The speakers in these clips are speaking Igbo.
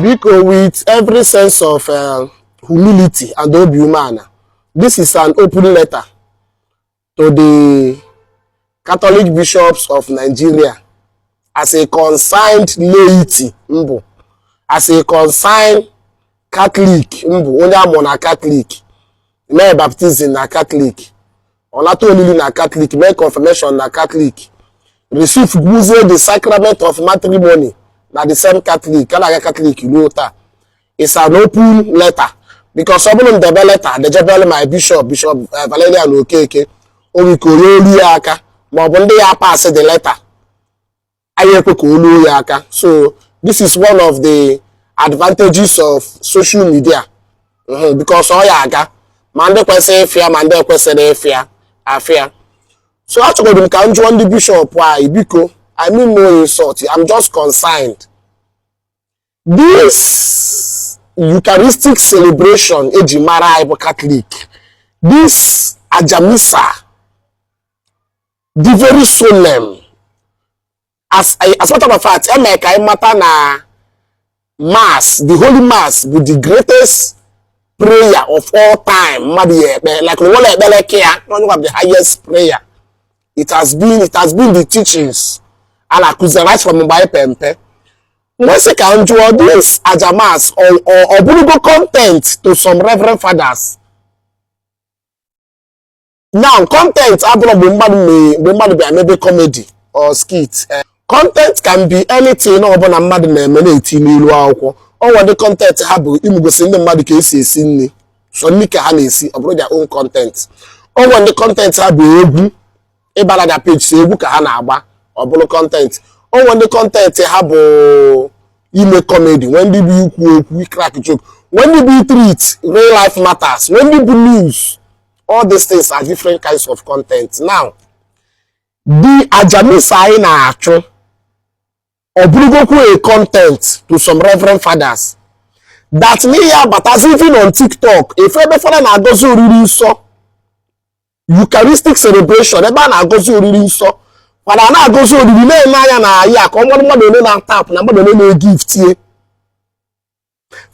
Biko, with every sense of humility and obi umeala, this is an open letter to the Catholic bishops of Nigeria as a concerned laity mbụ, as a concerned Catholic mbụ, onye amụ na Catholic, mee baptism na Catholic, ọnata olili na Catholic, mee confirmation na Catholic, receive gwuzie the sacrament of matrimony na the same Catholic, ka na-aga Catholic ruo taa. It's an open letter because ọ bụrụ ndebe letter dejebele my bishop, Bishop Valerian Okeke, o nwere ike onye olu ya aka ma ọ bụ ndị ya pass the letter anyị ekwe ka o luo ya aka. So this is one of the advantages of social media, because ọ ya aga ma ndị kwesịrị ịfịa ma ndị ekwesịrị ịfịa afịa. So achọgoro m ka m jụọ ndị bishọp anyị, biko, I mean no insult, I'm just concerned. This Eucharistic celebration eji mara anyị bụ Catholic, this aja misa dị very solemn. As matter of fact, eme ka anyị mata na mass, the holy mass, bụ the greatest prayer of all time mmadụ ya ekpe, like nwere ekpere ka ya onye gwa the highest prayer. It has been the teachings a na-akụzi right from mgbe anyị pe mpe. Nwesị ka m jụọ, this aja mass ọ bụrụgo content to some reverend fathers now? Content abụrụ mgbe mmadụ bịa mebe comedy or skit. Content can be anything ọbụla mmadụ na-eme na-eti n'ilu akwụkwọ. Ọ nwere ndị content ha bụ imugosi ndị mmadụ ka esi esi nri, so nri ka ha na-esi, ọ bụrụ their own content. Ọ nwere ndị content ha bụ egwu, ịbara na page so egwu ka ha na-agba, ọ bụrụ content. Ọ nwere ndị content ha bụ ime comedy, nwee ndị bụ ikwu okwu, crack joke, nwee ndị bụ treat real life matters, nwee ndị bụ news. All these things are different kinds of content. Now, the aja misa anyị na-achụ, ọ bụrụgokwu a content to some reverend fathers that n'ihi abatazi even on TikTok, efe ebe fada na-agọzi oriri nsọ, Eucharistic celebration, ebe a na-agọzi oriri nsọ, fada na-agọzi oriri, na-eme anya na ya ka ọ mmadụ mmadụ ole na-atap na mmadụ ole na-egiftie.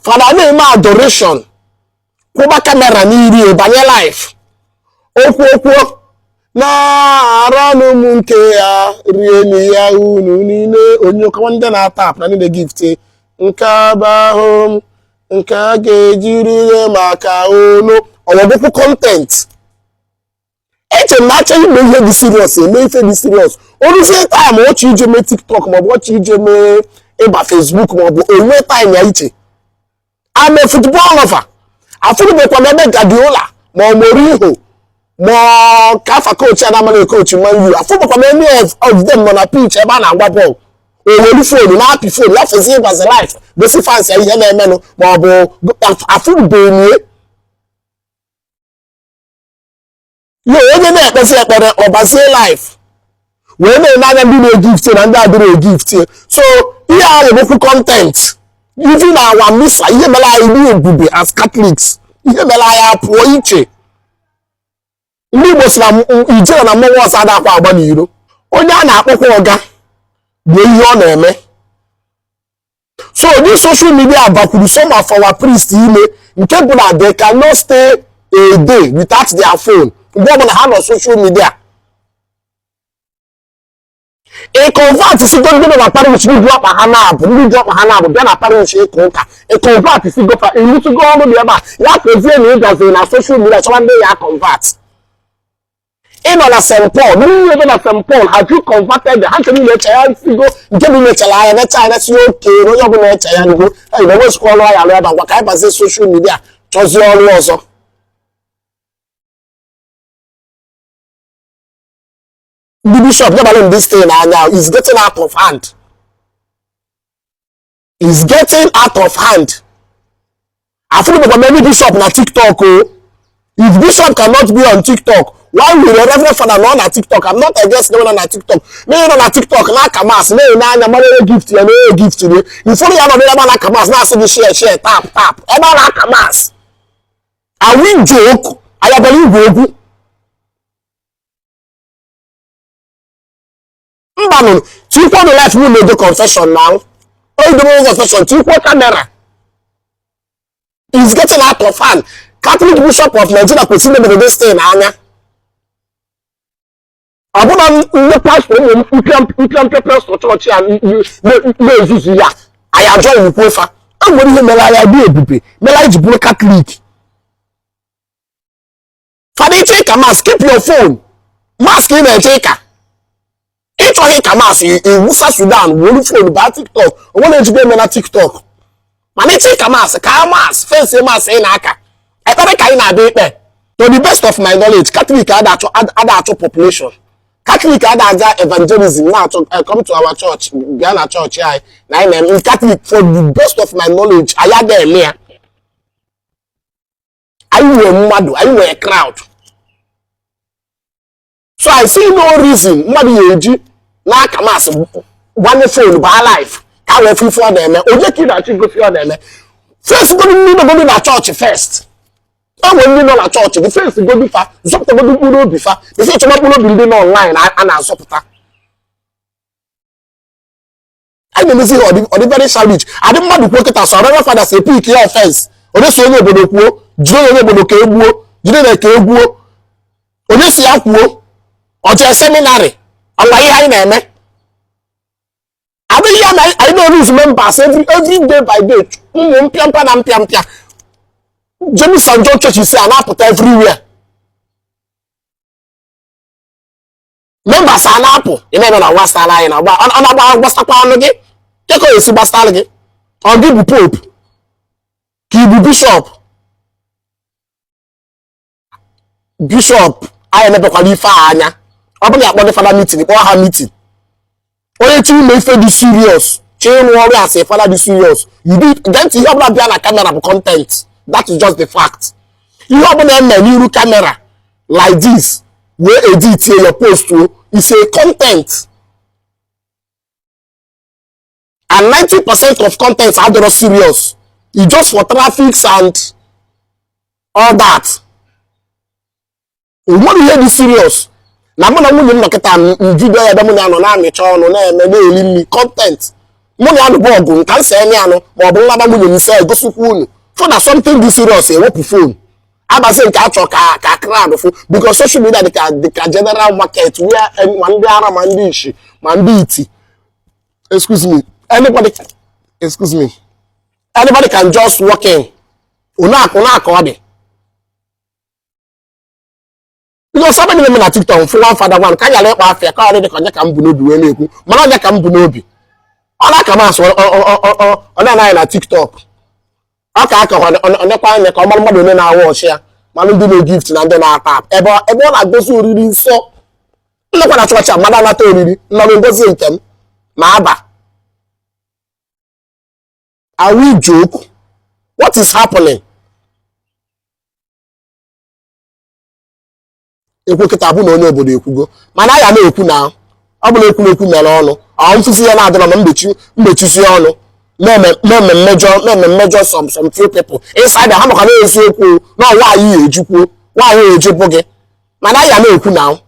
Fada na-eme adoration, kwụba camera n'iri, banye live, okwu okwu na-aranụ m nke ya rienu ya unu niile, onye ụka ndị na-atap na ndị na-egifte, nke bụ ahụ m nke a ga-ejiri maka unu. Ọwọbụkwu content. Eche m na achọ ime ihe dị serious, eme ife dị serious, oruzie time ọchị ije mee TikTok maọbụ ọchị ije mee ịba Facebook maọbụ onwe time ya iche. I'm a football lover. Afụrụbekwa m ebe Guardiola ma ọ Mourinho ma ọ ka afa coach a na-amaghị coach Man U, afụbekwa m any of them nọ na pitch ebe a na-agba bọọlụ, owelu phone na-apị phone ya fụzi ịgbazi live gosi fans ya ihe na-emenụ, ma ọ bụ afụrụbeghị ya. Onye na-ekpezi ekpere, ọbazie live wee na-ene anya ndị na-egift na ndị adịrị egift. So ihe a bụkwu content. Even our misa, ihe mere anyị dị ebube as Catholics, ihe mere anyị apụọ iche, ndị Igbo si na ijere na mmọnwụ ọzọ adakwa agba n'iro. Onye a na-akpọkwa ọga bụ ihe ọ na-eme. So this social media bakwuru some of our priests ime nke bụ na they cannot stay a day without their phone. Mgbe ọbụla ha nọ social media, ị convert sigo ndị nọ na parish, ndị ji ọkpa ha na-abụ, ndị ji ọkpa ha na-abụ bịa na parish ịka ụka, ị convert sigo fa, ịlụsigo ọrụ dị ebe a ya kwezie na ị gaziri na social media chọwa ndị ya convert. Ị nọ na St. Paul, ndị niile na St. Paul, have you converted? Ha nke niile eche ya sigo, nke niile echere anya necha anya si oke na onye ọbụla eche ya ngo na enwezikwa ọrụ ya alụ ebe a, ngwa ka anyị bazie social media chọzie ọrụ ọzọ. Ndị bishọp nyebara m this thing anya is getting out of hand, is getting out of hand. Afụrụbekwa many bishop na TikTok o. If bishop cannot be on TikTok, why will a reverend father nọ na TikTok? I'm not against nọ na TikTok. N'ihi nọ na TikTok na-aka mass, na-ene anya mara onye gift ya na onye gift ya. Ụfọdụ ya nọ n'ebe a na-aka mass na-asị gị share, share, tap, tap ebe a na-aka mass. Are we joke? Anyị abịara igwe okwu? Mba nụ, tikwo the life m na-edo confession na oyidobe confession, tikwo camera. Is getting out of hand. Catholic Bishop of Nigeria kwesịrị imebere this thing anya. Ọ bụla ndị pastọ, ụmụ mpịampịa pastọ chọọchị a na-ezuzu ya, anyị ajọ iwukwu fa. E nwere ihe mere anyị dị ebube, mere anyị ji bụrụ Catholic. Fada, ịchọ ịka mass, keep your phone. Mass ka ị na-eche ịka, ịchọghị ịka mass, iwusa Sudan wolu phone baa TikTok. Onwe na-ejikwa eme na TikTok. Mana ịchọ ịka mass, ka mass face mass ị na-aka ekpere ka anyị na-abịa ikpe. To the best of my knowledge, Catholic ada achọ population. Catholic ada aga evangelism na-achọ, "Come to our church, bịa na chọọchị anyị na anyị na-eme." Catholic, for the best of my knowledge, anyị agaghị eme ya. Anyị nwere mmadụ, anyị nwere crowd, so I see no reason mmadụ ga-eji n'aka mass gbanye phone baa live ka wee fụ ife ọ na-eme. Onye ka ị na-achọ igosi ọ na-eme? First godu ndị nọgodu na chọọchị first. E nwere ndị nọ na chọọchị gị. First godu fa, zọpụtagodu mkpụrụ obi fa before ịchọba mkpụrụ obi ndị nọ online a na-azọpụta. Anyị na-emezi ihe ọ dị very savage. Adị mmadụ kwuo kịta, so reverend father si pick ya offense. Onye si onye obodo kwuo, jide onye obodo ka egbuo, jide na ka egbuo. Onye si ya kwuo, ọ jee seminary ọnwa? Ihe anyị na-eme adịghị ya na anyị na-lose members every day by day. Ụmụ mpịampịa na mpịampịa James and John church si a na-apụta everywhere, members a na-apụ. Ị na-eme na gbasara anyị na ọ na-agba gbasakwa ọnụ gị kekọ esi gbasara gị. Ọ gị bụ pope ka ị bụ bishọp? Bishọp anyị emebekwala ife a anya. Ọ bụrụ na akpọ ndị fada meeting, kpọọ ha meeting. Onye chọ ime ife dị serious, chọ ịrụ ọrụ as a fada dị serious, you do it. Gee ntị, ihe ọbụla bịa na camera bụ content. That is just the fact. Ihe ọbụla eme n'iru camera like this wee edit your post o is a content, and 90% of content adịrọ serious. It's just for traffics and all that. O nwere ihe dị serious na mụ na nwunye m nọkịta mvidio ya ebe mụ na ya nọ na-amịcha ọnụ, na-eme, na-eri nri, content. Mụ na ya nụbụ ọgụ nka nsa eme anụ, ma ọ bụ nlaba nwunye m nse egosikwa unu fụ na something dị serious, ewepụ phone abazi nke achọ ka crowd fụ, because social media dịka general market where ma ndị ara, ma ndị ishi, ma ndị iti, excuse me, anybody, excuse me, anybody can just walk in. Ụnakụ ụnakụ ọ dị because somebody na-eme na TikTok fụ one father one ka nyara ịkpa afịa ka ọ dị ka onye ka m bụ n'obi wee na-ekwu, mana onye ka m bụ n'obi ọ na-aka m asụ ọ na-anaghị na TikTok. Ọ ka aka ọ nekwa anya ka ọ mara mmadụ onye na-awa ọchị ya, mana ndị na-egift na ndị na-ata ebe ebe ọ na-agosi oriri nsọ nnekwa na chọọchị a mmadụ anata oriri nnọrọ ngozi nke m ma aba. Are we joke? What is happening? Ekwu kịta bụ na onye obodo ekwugo, mana a ya na-ekwu na ọ bụla ekwu ekwu mere ọnụ ọ mfụzi ya na-adịrọ ma mgbechi mgbechisi ọnụ na-eme mmejọ, na-eme mmejọ. Some few people inside ha maka na eziokwu na nwaanyị ya ejikwuo, nwaanyị ya ejibụ gị, mana a ya na-ekwu na